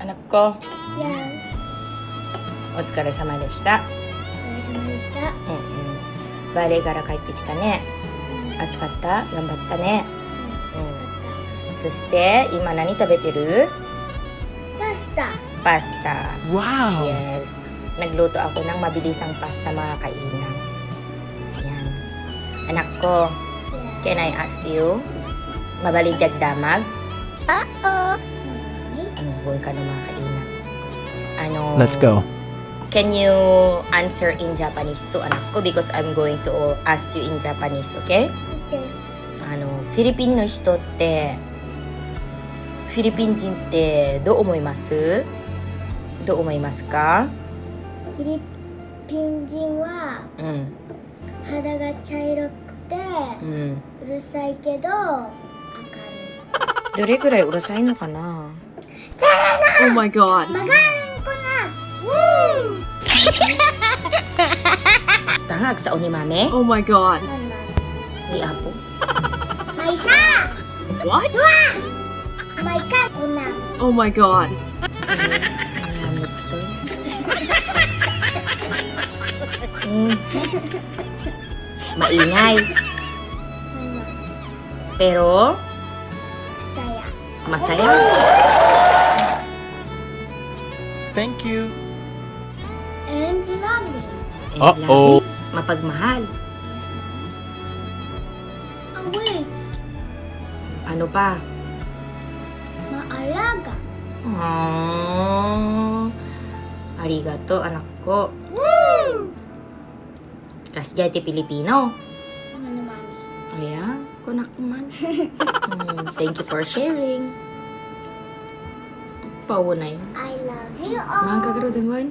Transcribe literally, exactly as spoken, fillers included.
Anakko. Yan. Otsukare sama deshita. Otsukare sama deshita. Mm-mm. Bale, gara kay tiksta ne. Atsukatta, gambatta ne. Mm. Soste, ima nani tabeteru? Pasta. Pasta. Wow! Yes. Nagluto ako ng mabilisang pasta, mga kainang. Ayan. Anakko, can I ask you? Mabalin ti agdamag? Oo. Ano, buwan ka no, mga kainang. Ano, Let's go. Can you answer in Japanese to, anakko? Because I'm going to ask you in Japanese, okay? Okay. Ano, Philippine の人って、フィリピン人ってどう思います？どう思いますか？ Philippine人は、うん。 肌が茶色くて、うん。 うるさいけど、明るい。 どれくらいうるさいのかな？ Oh my God. Magaling ko na! Woo! Basta nga, agsao ni Mami. Oh my God. Ano, Mami? Di apo. May isa! What? Dua! May kat ko na. Oh my God. Ay, ang lamit to. Mm. Maingay. Ano? Pero? Saya. Masaya. Thank you. And loving. And Uh-oh. Loving. Mapagmahal. Awake. Ano pa? Maalaga. Aww. Arigato, anakko. Woo! Kasdiay ti Pilipino. Ano, Mami? Ayan, kunak man. Mm, thank you for sharing. Pauna yun. I love you all. Mga kagarudan, wan?